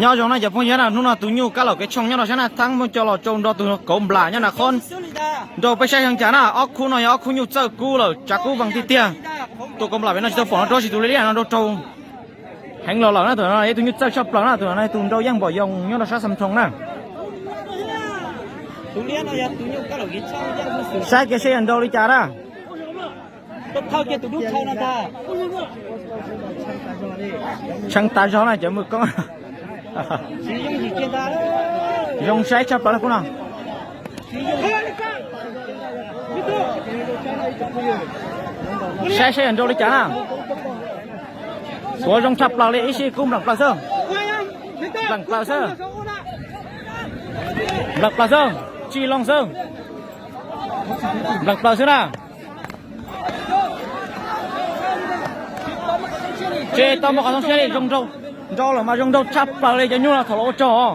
Nyob zoo na cov phooj ywg na, hnub no tus nyuj kab laum kev tshooj nyob rau sab Naj Theeb muab coj los tsau nrog tus kaum nplam nyob na qhov. Nrau peb saib zoo cas na, ob khub no yog ob khub nyuj txawj kub lawm, tsav kub vees tiag tiag. Tus kaum nplam pem no tsis tau pom no rau tsis tus li li no nrau raug heev los lawm na, tus no ib tug nyuj txawj tshaj plaws na, tus no tus nrau yeej npom yoos nyob rau sab Xam Thoom na. Saib kiag seb yog nrau li cas na. Tshee tas zog na cov mws koob. Zoo saib tshaj plaws na khub no. Saib saib yog nrau li cas na. Tuav zoo tshaj plaws li, ib sij kub npleem plaws xwb. Npleem plaws xwb. Npleem plaws xwb. Tsis loo xwb. Npleem plaws xwb na. Tsis tau muaj qhov zoo siab li, zoo nraug, nrau lawm mas zoo nraug tshaj plaws li cov nyuj no thaum los ua rog.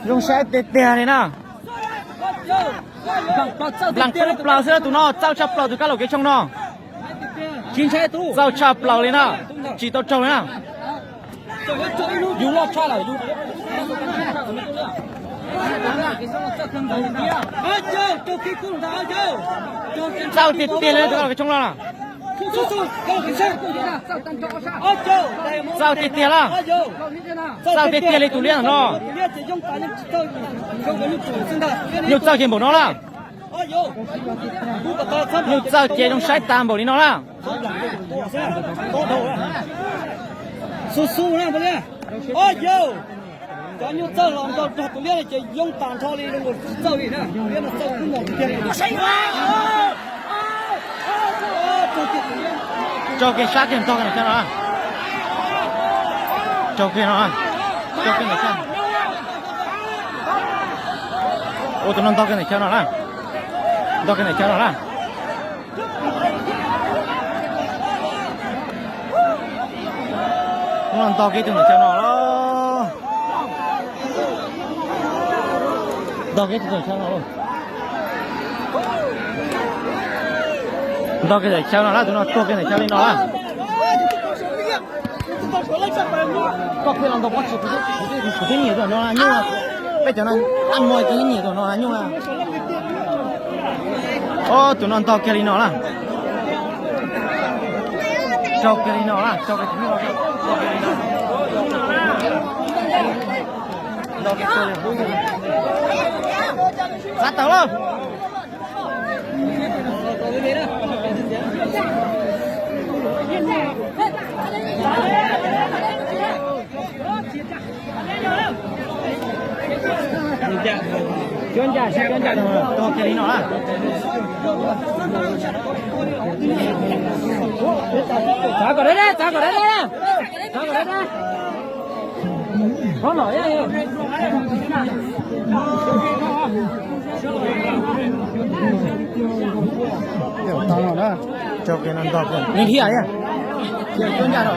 Zoo saib tiag tiag li na. Npleem plaws xwb, tus no txawj tshaj plaws tus kab laum kev tshooj no. Txawj tshaj plaws li na, tsis tau raug li na. Txawj tiag tiag li tus kab laum kev tshooj no na. Txawj tiag tiag lawm. Txawj tiag tiag li tus liab ntawm no. Nyuj txawj kiag npaum no lawm. Nyuj txawj ces zoo saib tas npaum li no lawm. Cov nyuj txawj los nrog tus liab ces yoo tas nrho li, tsis txawj li na, tus liab no txawj kub npaum tiag li. Tso kiag sab kiag ntog kiag ntawm chaw no. Tso kiag no, tso kiag ntawm chaw. Ua tus no ntog kiag ntawm chaw no na. Ntog kiag ntawm chaw no na. Hnub no ntog kiag tus ntawm chaw no los. Ntog kiag tus ntawm chaw no los. Ntog kiag ntawm chaw no na, tus no tuag kiag ntawm chaw li no na. Koj pheej los ntog pob tsuas, kuv twb nyiam tus no nyuj, peb cov no ab muag ces nyiam tus no nyuj na. Ob tug no ntog kiag li no na. Raug kiag li no na, raug kiag li no. Xav tawm lauj. Cov ncaj, cov ncaj, tog kiag li no na. Txav kom deb deb, txav kom deb deb, txav kom deb deb. Tso kiag no ntog kiag, nws hiam thiab. Cov ncaj no.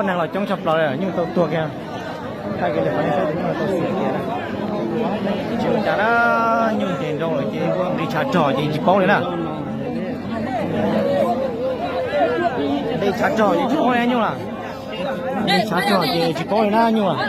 Neeg los coob tshaj plaws li, nyuj tau tuag kiag. Thaij kiag li qhov nej saib tus nyuj tau xiam kiag na. Tsis ua cas na, nyuj ces nrau lawm ces nqis tshav rog ces tsis paub li na. Nqis tshav rog ces tsis paub li nyuj lawm. Nqis tshav rog ces tsis paub li na nyuj lawm.